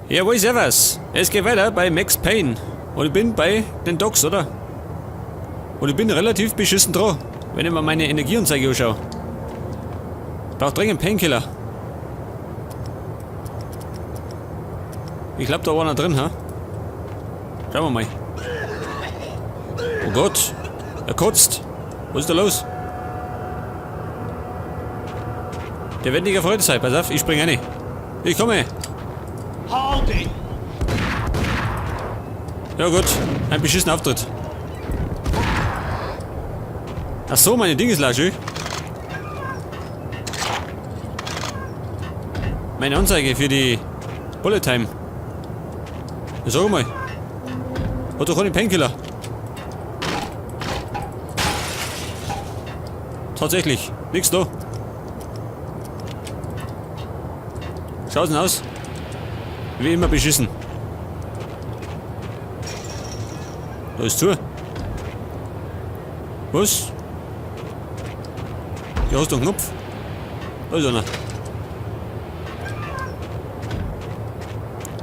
Jawohl, servus. Es geht weiter bei Max Payne. Und ich bin bei den Docks, oder? Und ich bin relativ beschissen dran, wenn ich mir meine Energieanzeige anschaue. Brauch dringend Painkiller. Ich glaub, da war einer drin, ha? Schauen wir mal. Oh Gott, er kotzt. Was ist da los? Der wird nicht erfreut sein. Pass auf, ich spring rein. Ich komme. Hold it. Ja gut, ein beschissener Auftritt. Ach so, meine Ding ist lasch. Meine Anzeige für die Bullet Time. Ja, sag mal. Hat doch keinen Painkiller. Tatsächlich, nix da. Schaut's denn aus? Wie immer beschissen. Da ist zu. Was? Hier hast du einen Knopf. Da ist einer.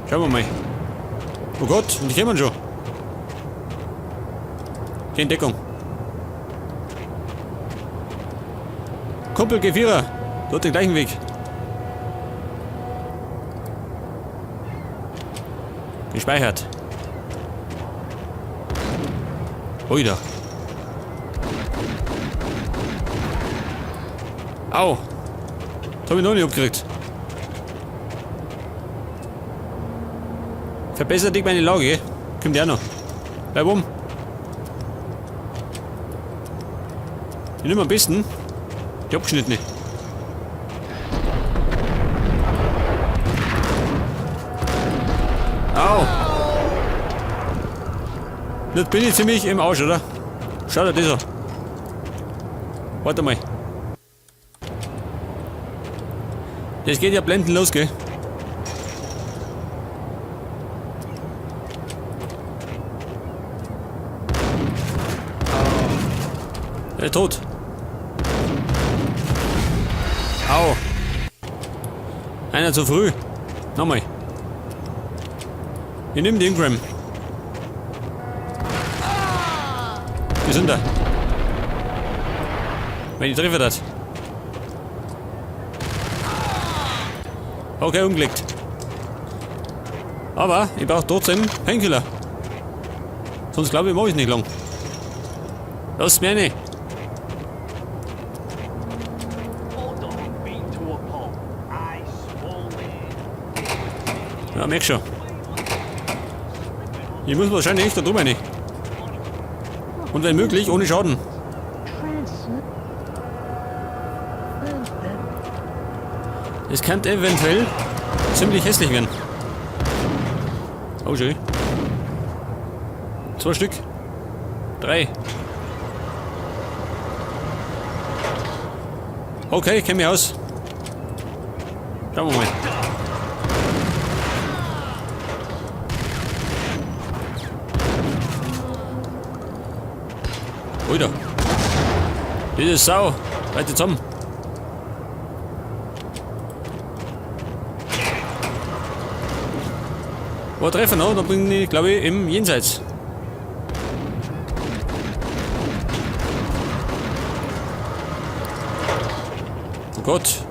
Schauen wir mal. Oh Gott, und die kommen schon. Geh in Deckung. Kumpel G4er, dort den gleichen Weg. Gespeichert. Oida. Au. Das hab ich noch nicht abgekriegt. Verbessert dich meine Lage. Kommt der noch. Bleib um. Ich nehme am besten die abgeschnittene. Au! Jetzt bin ich ziemlich im Arsch, oder? Schau dir das an. Warte mal. Das geht ja blendend los, gell? Er ist tot. Au. Einer zu früh. Nochmal. Ich nehm den Ingram. Wir sind da. Wenn ich treffe das. Okay, umgelegt. Aber ich brauch trotzdem Painkiller. Sonst glaube ich, mach ich's nicht lang. Lass mich rein. Ja, merk schon. Ich muss wahrscheinlich echt da drüber rein. Und wenn möglich, ohne Schaden. Es könnte eventuell ziemlich hässlich werden. Oh, schön. 2 Stück. 3. Okay, kenn mich aus. Schauen wir mal. Alter. Diese Sau. Weiter zusammen. Wo treffen noch? Da bin ich, glaub ich, im Jenseits. Oh Gott.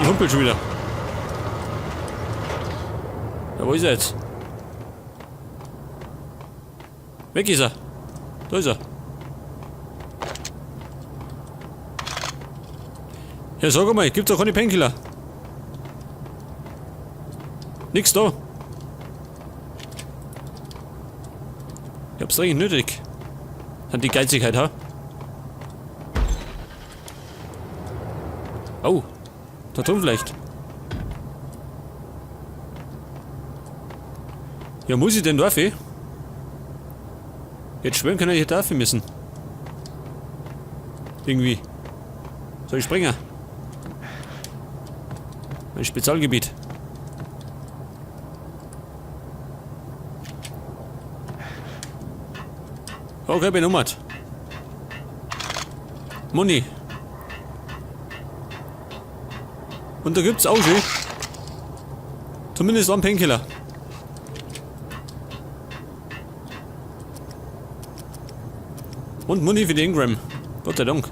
Ich humpel schon wieder. Ja, wo ist er jetzt? Weg ist er. Da ist er. Ja, sag mal, gibt's doch keine Painkiller. Nix da. Ich hab's dringend nötig. Hat die Geizigkeit, ha? Oh, da drüben vielleicht. Ja, muss ich denn dafür? Jetzt schwimmen können ich dafür müssen. Irgendwie. Soll ich springen? Mein Spezialgebiet. Okay, bin umgekehrt. Muni. Und da gibt's auch schon. Zumindest einen Painkiller. Und Muni für die Ingram. Gott sei Dank.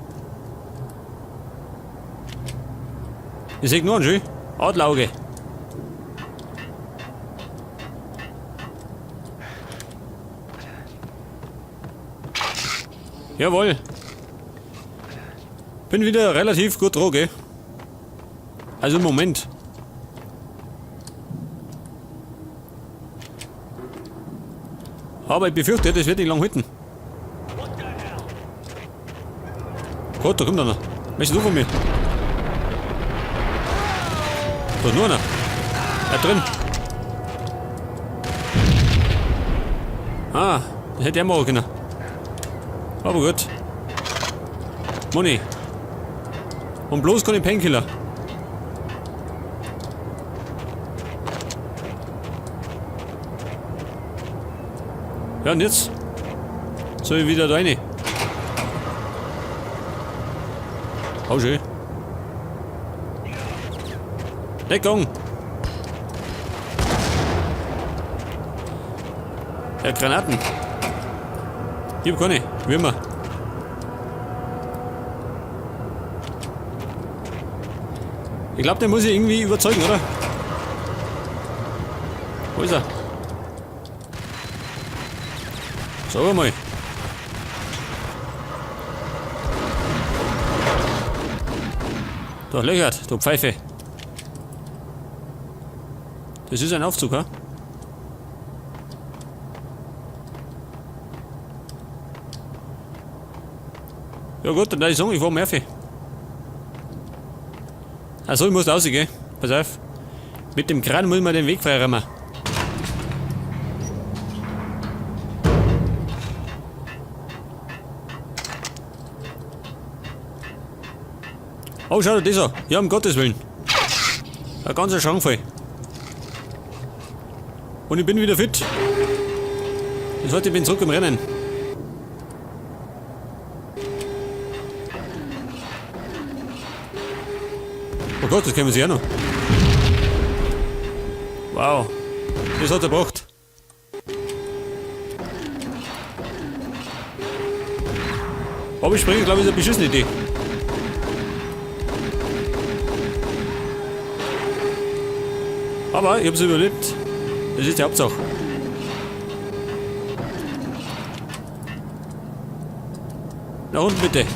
Ich seh nur einen schön. Adlerauge. Jawohl. Bin wieder relativ gut dran, gell? Also im Moment. Aber ich befürchte, das wird nicht lang halten. Gott, da kommt einer. Möchtest du von mir? Da ist nur einer. Da drin. Ah, das hätte er machen können. Aber gut. Money. Und bloß keine Painkiller. Ja, und jetzt? Soll ich wieder da rein? Oh, schön. Deckung! Ja, Granaten. Ich hab keine. Würmer. Ich glaube, den muss ich irgendwie überzeugen, oder? Wo ist er? Sag mal. Da löchert, du Pfeife. Das ist ein Aufzug, ha? Ja gut, dann darf ich sagen, ich fahr Murphy. Achso, ich muss da raus, gell? Pass auf. Mit dem Kran muss man den Weg freiräumen. Oh, schau dir das an. Ja, um Gottes Willen. Ein ganzer Schrank voll. Und ich bin wieder fit. Das heißt, ich bin zurück im Rennen. Oh Gott, das kennen wir sich auch noch. Wow. Das hat er gebracht. Aber ich springe, glaube ich, ist eine beschissene Idee. Aber ich hab's überlebt. Das ist die Hauptsache. Nach unten bitte.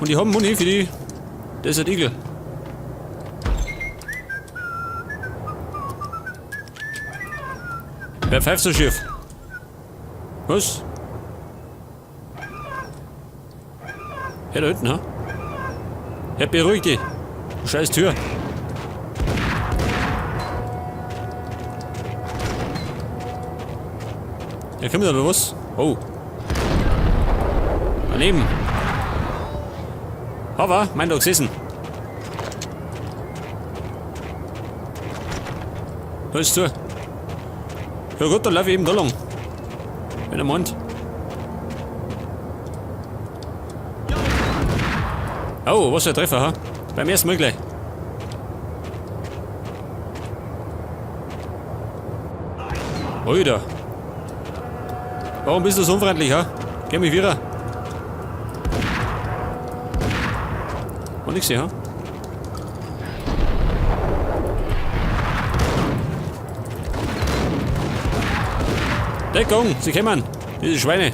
Und die haben Muni für die Desert Eagle. Wer pfeift so schief? Was? Ja, da hinten, ha? Ja, beruhig dich. Du scheiß Tür. Ja, kommt da oder was? Oh. Daneben. Aber, mein da gesessen. Da ist zu. Ja gut, dann lauf ich eben da lang. Wenn er meint. Oh, was für ein Treffer, ha? Beim ersten Mal gleich. Alter. Warum bist du so unfreundlich, ha? Geh mich wieder. Und nix hier, ha? Deckung! Sie kommen! Diese Schweine!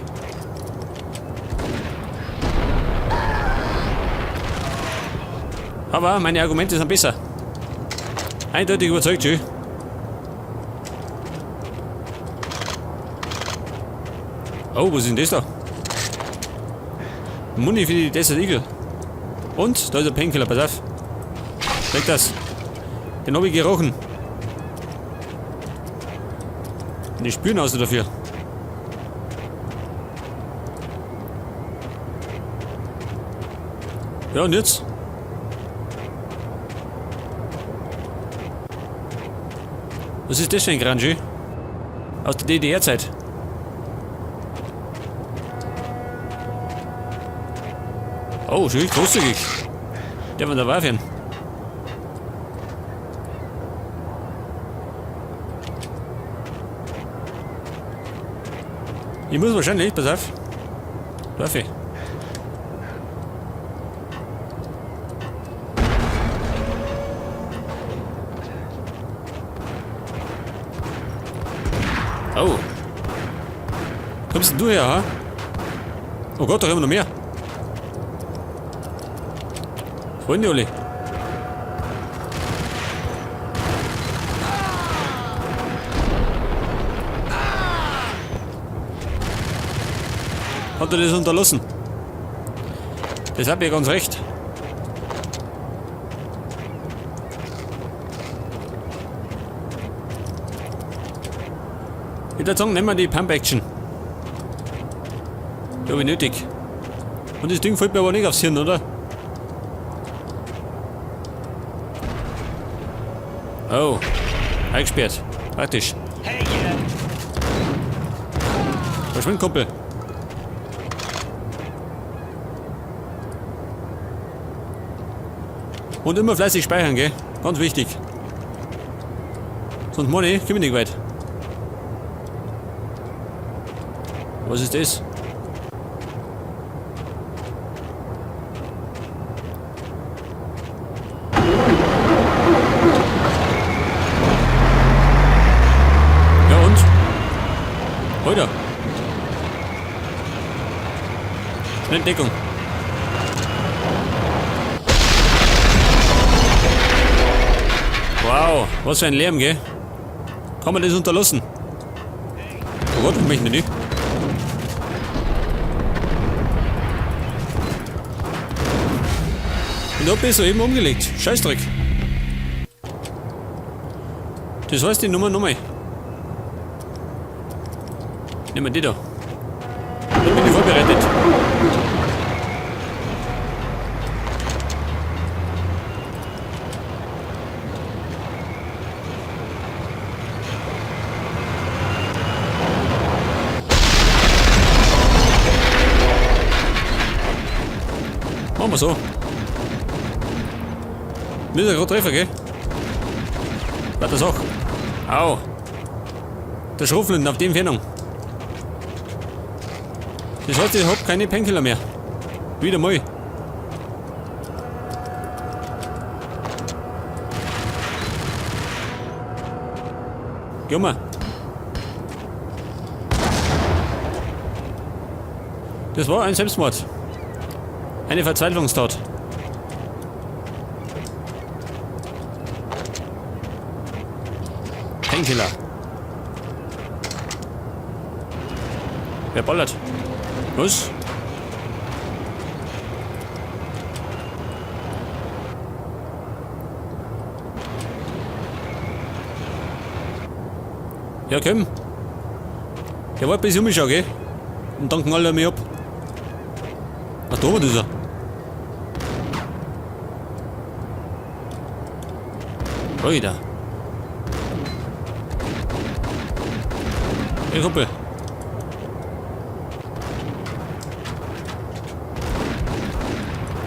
Aber meine Argumente sind besser. Eindeutig überzeugt, schön. Oh, was ist denn das da? Muni für die Desert Eagle. Und da ist ein Painkiller, pass auf. Weg das. Den hab ich gerochen. Und die spüren außer dafür. Ja, und jetzt? Was ist das für ein Kranji? Aus der DDR-Zeit. Oh, schön großzügig. Der von der Waffe. Ich muss wahrscheinlich, pass auf. Waffe. Oh. Kommst denn du her, ha? Oh Gott, da haben wir noch mehr. Freunde, Olli. Hat er das unterlassen? Das hab ich ganz recht. Ich würde sagen, nehmen wir die Pump Action. Die hab ich nötig. Und das Ding fällt mir aber nicht aufs Hirn, oder? Oh. Eingesperrt. Praktisch. Hey, yeah. Verschwind, Kumpel. Und immer fleißig speichern, gell? Ganz wichtig. Sonst meine ich, komm ich nicht weit. Was ist das? Ja und? Heute. Schnell Deckung. Wow, was für ein Lärm, gell? Kann man das unterlassen? Oh Gott, wo möchten die? Und da bist du eben umgelegt. Scheißdreck. Das heißt die Nummer nochmal. Nehmen wir die da. Dann bin ich vorbereitet. Machen wir so. Müssen wir gerade treffen, gell? Weiter Sache. Au. Der Schrotflinten auf die Entfernung. Das heißt, ich hab keine Painkiller mehr. Wieder mal. Geh mal. Das war ein Selbstmord. Eine Verzweiflungstat. Painkiller. Wer ballert? Was? Ja, komm. Der war bis umgeschaut, gell? Und dann knallt er mich ab. Ach, da oben ist er. Alter. Hey, Kumpel.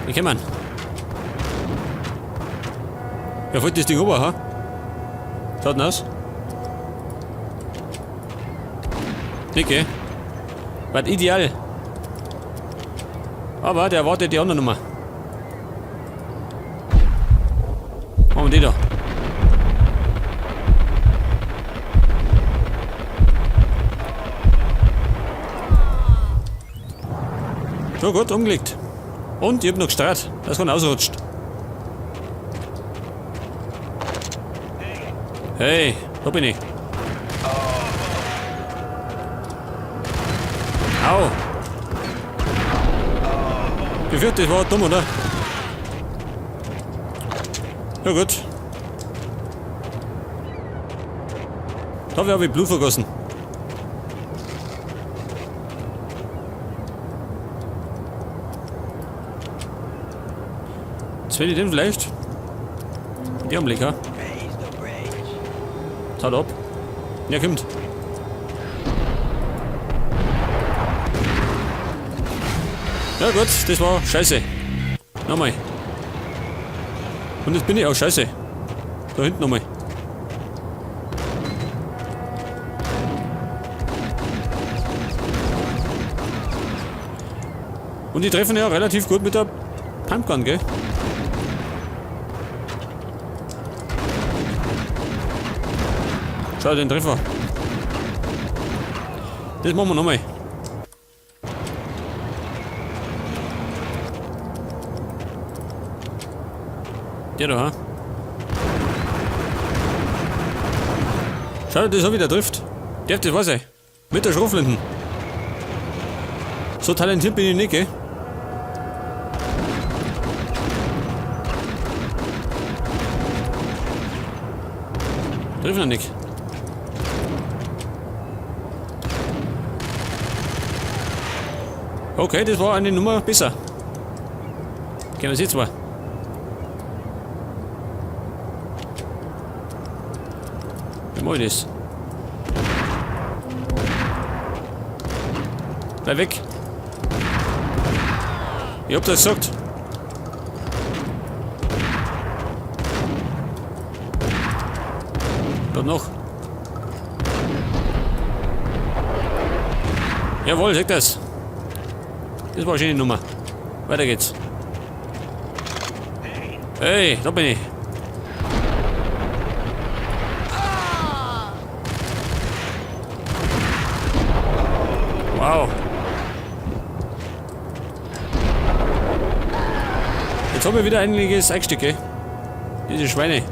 Wie kann man? Ja, fällt das Ding rüber, ha? Schaut denn aus? Nicht, gell? War ideal. Aber der erwartet die andere Nummer. Machen wir die da. So gut, umgelegt. Und ich hab noch gestartet, dass keiner ausrutscht. Hey, da bin ich. Au. Befürchte, das war dumm, oder? Ja gut. Da hab ich Blut vergossen. Jetzt werde ich den vielleicht. Die am Blick, ha? Haut ab. Ja, kommt. Ja gut, das war scheiße. Nochmal. Und jetzt bin ich auch scheiße. Da hinten nochmal. Und die treffen ja relativ gut mit der Pumpgun, gell? Schau, den Treffer. Das machen wir nochmal. Der da, ha? Schau, das auch wieder trifft. Darf das wahr sein? Mit der Schrotflinten. So talentiert bin ich nicht, gell? Trifft noch nicht. Okay, das war eine Nummer besser. Kennen wir sie zwar. Wie mach ich das? Bleib weg! Ich hab das gesagt. Dort noch. Jawohl, seht das. Das war eine schöne Nummer. Weiter geht's. Hey, da bin ich. Wow. Jetzt haben wir wieder einiges eingesteckt, gell? Diese Schweine.